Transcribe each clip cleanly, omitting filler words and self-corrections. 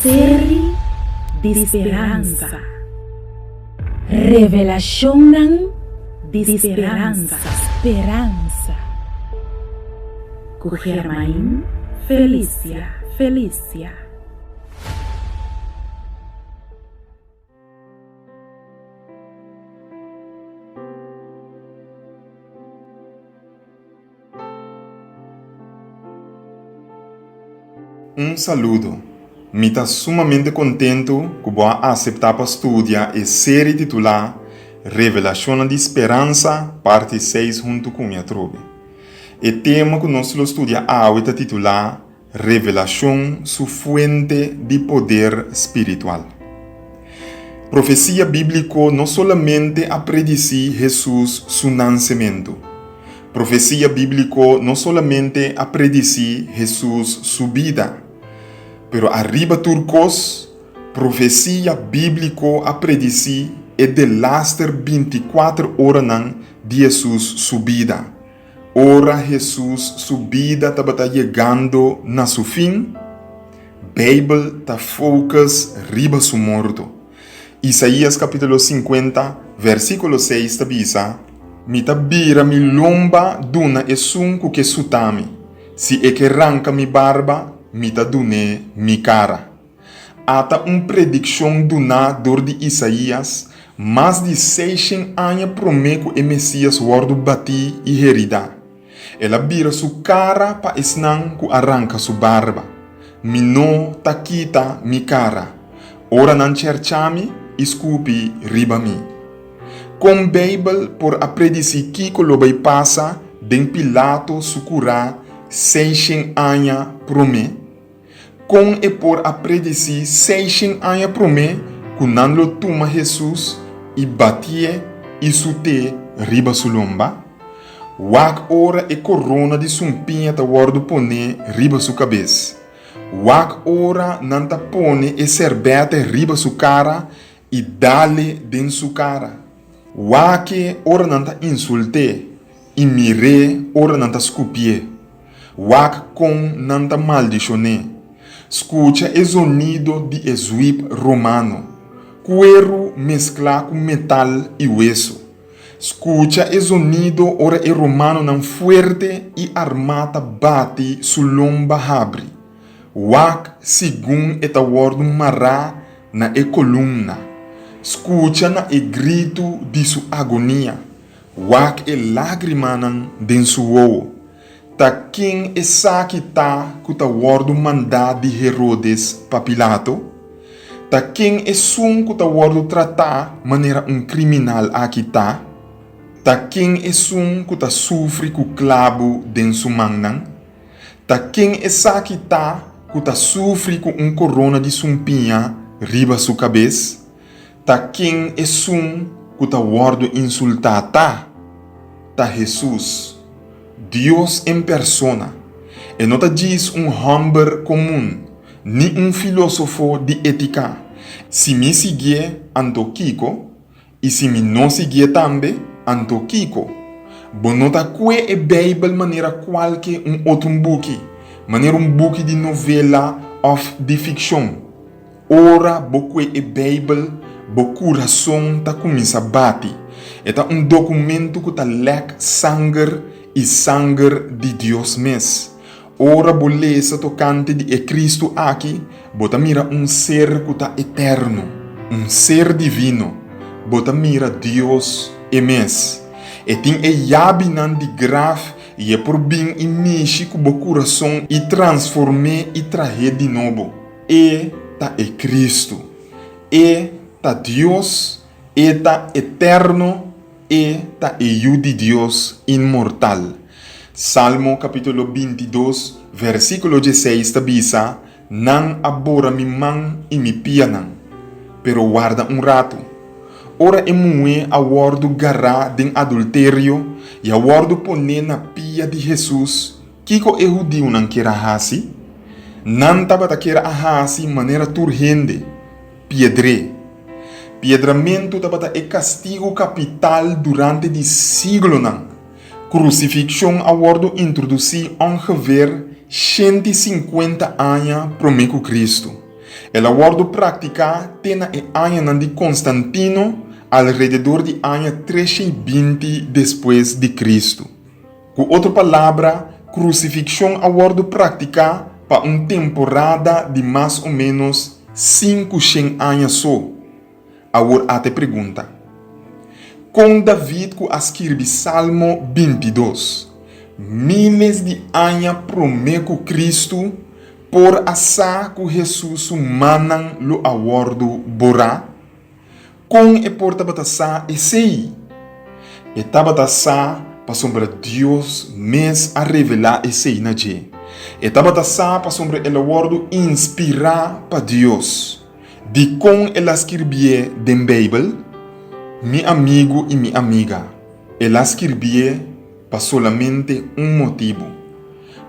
Seri di speransa. Revelashonnan di speransa. Speransa. Ku Germain Felicia Felicia. Un saludo. Mi ta sumamente kontentu ku bo a aseptá pa studia e seri titulá Revelashonnan di Speransa, Parti seis huntu ku mi atrobe. E tema ku nos lo studia awe ta titulá Revelashon su fuente di poder spiritual. Profesia bíbliko no solamente a predisí Hesus su nansementu. Profesia bíbliko no solamente a predisí Hesus su bida. Pero ariba tur kos, profesia bíbliko a predisí e delaster bintikuater oranan di Hesus su bida. Ora Hesus su bida tabata yegando na su fin, Beibel ta focus riba su morto. Isaías capítulo 50, versículo 6 ta bisa, Mi ta bira mi lomba duna esun ku ke suta mi, si e ke ranka mi barba, mi ta dun'é mi kara. Ata un predikshon duná dor di Isaías mas di seishen aña promé ku e Mesías wòrdu batí i heridá. El a bira su kara pa esnan ku a ranka su barba. Mi no ta kita mi kara, ora nan chèrchá mi i skupi riba mi. Kon Beibel por a predisí kiko lo bai pasa den Pilato su kurá seishen aña promé? Kon e por a predisí seishen aña promé ku nan lo tuma Hesus i batié i sut'é riba su lomba? Wak ora e korona di sumpiña ta wòrdu poné riba su kabes. Wak ora nan ta pone e sèrbètè riba su kara i dal'e den su kara. Wak-e ora nan ta insult'é i mir'é ora nan ta skupié. Wak kon nan ta maldishon'é. Skucha e zonido di e zwip romano, kueru mesklá ku metal i wesu. Skucha e zonido ora e romanonan fuerte i armá ta bati su lomba habri. Wak segun e ta wòrdu mará na e kolumna. Skucha na e gritu di su agonia. Wak e lágrimanan den su wowo. Ta ken esaki ta ku ta wòrdu mandá di Herodes pa Pilato? Ta ken esun ku ta wòrdu tratá manera un kriminal aki ta? Ta ken esun ku ta sufri ku klabu den su mannan? Ta ken esaki ta ku ta sufri ku un korona di sumpiña riba su kabes? Ta ken esun ku ta wòrdu insultá ta? Ta Hesus, Dios en persona. E no ta djis un hòmber komun, ni un filósofo di étika. Si mi siguié, anto kiko? I si mi no siguié tambe, anto kiko? Bo no ta kue e Beibel manera kualke un otro buki, manera un buki di novela òf di fikshon. Ora bo kue e Beibel, bo kurason ta kuminsá bati. E ta un dokumentu ku ta lèk sanger i sanger di Dios mes. Ora bo lesa tokante di e Kristu aki, bo ta mira un ser ku ta eterno, un ser divino. Bo ta mira Dios e mes. E tin e yabinan di graf i e por bin i mishi ku bo kurason i transform'é i trah'é di nobo. E ta e Kristu. E ta Dios, E ta eterno, E ta e Yu di Dios inmortal. Salmo capítulo 22, versículo 16 ta bisa, Nan a bora mi man i mi pianan. Pero warda un ratu. Ora e muhé a wòrdu gará den adulterio i a wòrdu poné na pia di Hesus, Kiko e hudiunan kier a hasi? Nan tabata kier a hasi manera tur hende, piedr'é. Piedramentu tabata e kastigu kapital durante di siglonan. Krusifikshon a wòrdu introdusí ongeveer 150 aña promé ku Kristu. El a wòrdu praktiká te na e añanan di Konstantino, alrededor di aña 320 despues di Kristu. Ku otro palabra, krusifikshon a wòrdu praktiká pa un temporada di mas o ménos 500 aña so. Awor ata e pregunta, Kon David ku a skirbi Salmo 22, míles di aña promé ku Kristu, por a sa ku Hesus su mannan lo a wòrdu borá? Kon e por tabata sa esei? E tabata sa pasobra Dios mes a revelá esei na dje. E tabata sa pasobra el a wòrdu inspirá pa Dios. Dikon el a skirbié den Beibel? Mi amigu i mi amiga, el a skirbié pa solamente un motibu,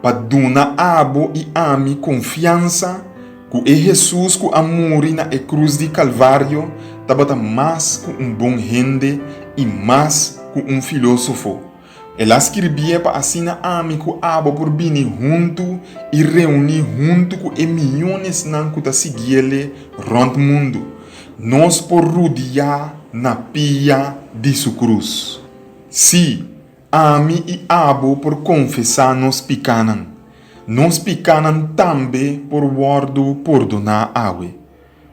pa duna abo i ami konfiansa ku e Hesus ku a muri na e krus di Kalvario tabata mas ku un bon hende i mas ku un filósofo. El a skirbié pa asina ami ku abo por bini huntu i reuní huntu ku e miyonesnan ku ta siguiele rònt mundu. Nos por rudiá na pia di su krus. Sí, ami i abo por konfesá nos pikánan. Nos pikánan tambe por wòrdu pordoná awe.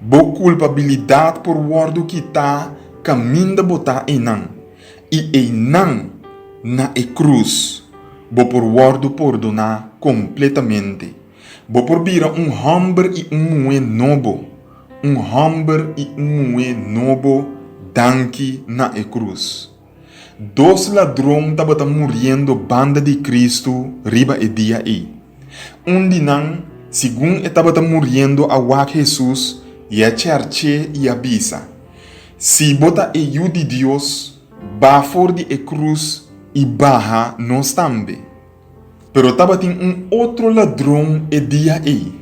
Bo kulpabilidat por wòrdu kitá kaminda bo ta einan, i einan, na e krus, bo por wòrdu pordoná kompletamente. Bo por bira un hòmber i un muhé nobo, un hòmber i un muhé nobo danki na e krus. Dos ladron tabata muriendo banda di Kristu riba e dia ei. Un di nan, segun e tabata muriendo a wak Hesus i a chèrch'é i a bisa, Si bo ta e Yu di Dios, ba for di e krus i baha nos tambe. Pero tabatin un otro ladron e dia ei.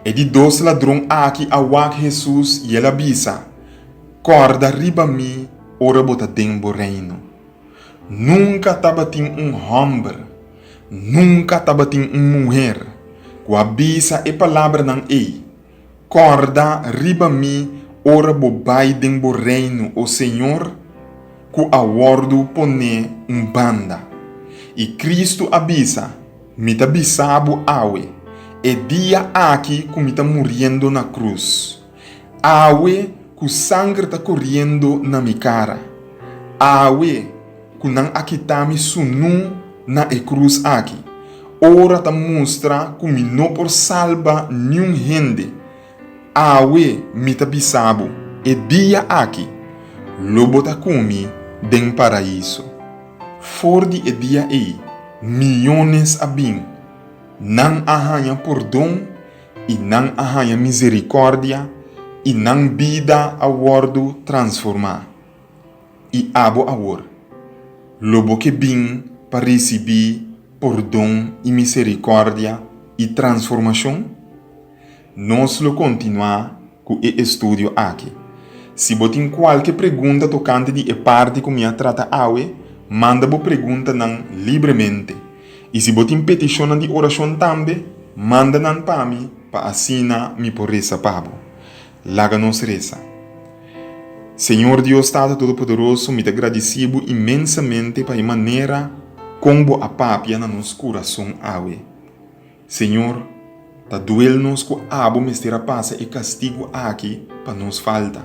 E di dos ladron aki a wak Hesus i el a bisa, Kòrda riba mi ora bo ta den bo Reino. Nunka tabatin un hòmber, nunka tabatin un muher ku a bisa e palabranan ei, Kòrda riba mi ora bo bai den bo Reino, o Señor, ku a wòrdu poné un banda. I Kristu a bisa, Mi ta bisa bo awe, e dia aki ku mi ta muriendo na krus, awe ku sanger ta koriendo na mi kara, awe ku nan a kita mi sunú na e krus aki, ora ta mustra ku mi no por salba niun hende, Awe mi ta bisa bo, e dia aki lo bo ta ku mi den Paraíso. For di e dia ei, miyones a bin. Nan a haña pordon i nan a haña miserikòrdia i nan bida a wòrdu transformá. I abo awor, lo bo ke bin pa risibí pordon i miserikòrdia i transformashon? Nos lo kontinuá ku e estudio aki. Si bo tin kualke pregunta tokante di e parti ku mi a trata awe, manda bo preguntanan libremente. I si bo tin petishonnan di orashon tambe, manda nan pa mi pa asina mi por resa pa bo. Laga nos resa. Señor Dios Tata Todopoderoso, mi ta gradisí bo inmensamente pa e manera kon bo a papia na nos kurason awe. Señor, ta duel nos ku abo mester a pasa e kastigu aki pa nos falta.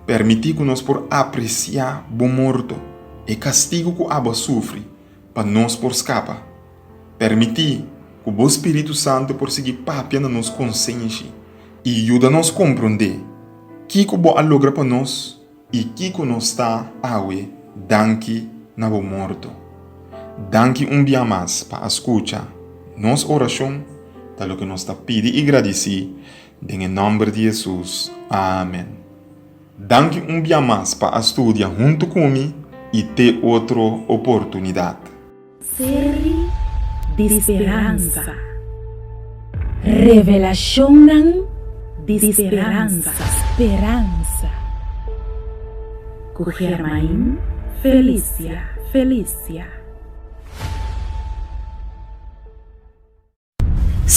Permití ku nos por apresiá bo morto, e kastigu ku abo a sufri pa nos por skapa. Permití ku bo spiritu santu por sigui papia na nos konsenshi i yuda nos komprondé kiko bo a logra pa nos I kiko nos ta awe danki na bo morto. Danki un bia mas pa a skucha nos orashon ta loke nos ta pidi i gradisí den e nòmber di Hesus. Amen. Danki un bia mas pa a studia huntu ku mi i te otro oportunidat. Seri di speransa. Revelashonnan di speransa. Speransa. Ku Germain Felicia. Felicia.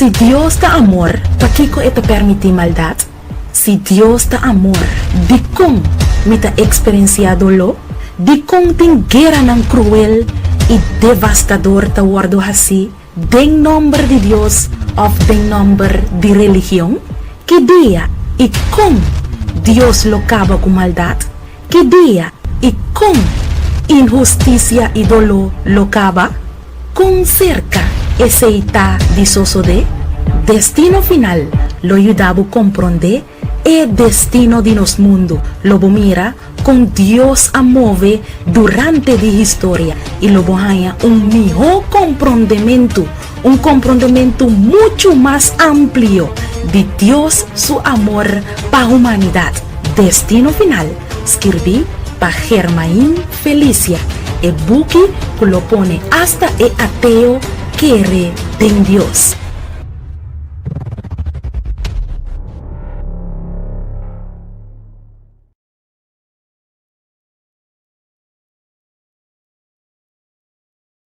Si Dios ta amor, pakiko e ta permití maldat? Si Dios ta amor, dikon mi ta eksperensiá doló? Dikon tin gueranan kruel i devastador ta wòrdu hasí den nòmber di Dios òf den nòmber di religion? Ki dia i kon Dios lo kaba ku maldat? Ki dia i kon inhustisia i doló lo kaba? Kon serka esei ta di sosodé? Destino Final lo yuda bo komprondé e destino di nos mundu. Lo bo mira kon Dios a move durante di historia i lo bo haña un mihó komprondementu, un komprondementu muchu mas amplio di Dios su amor pa humanidat. Destino Final, skirbí pa Germain Felicia, e buki ku lo pone asta e ateo kere den Dios.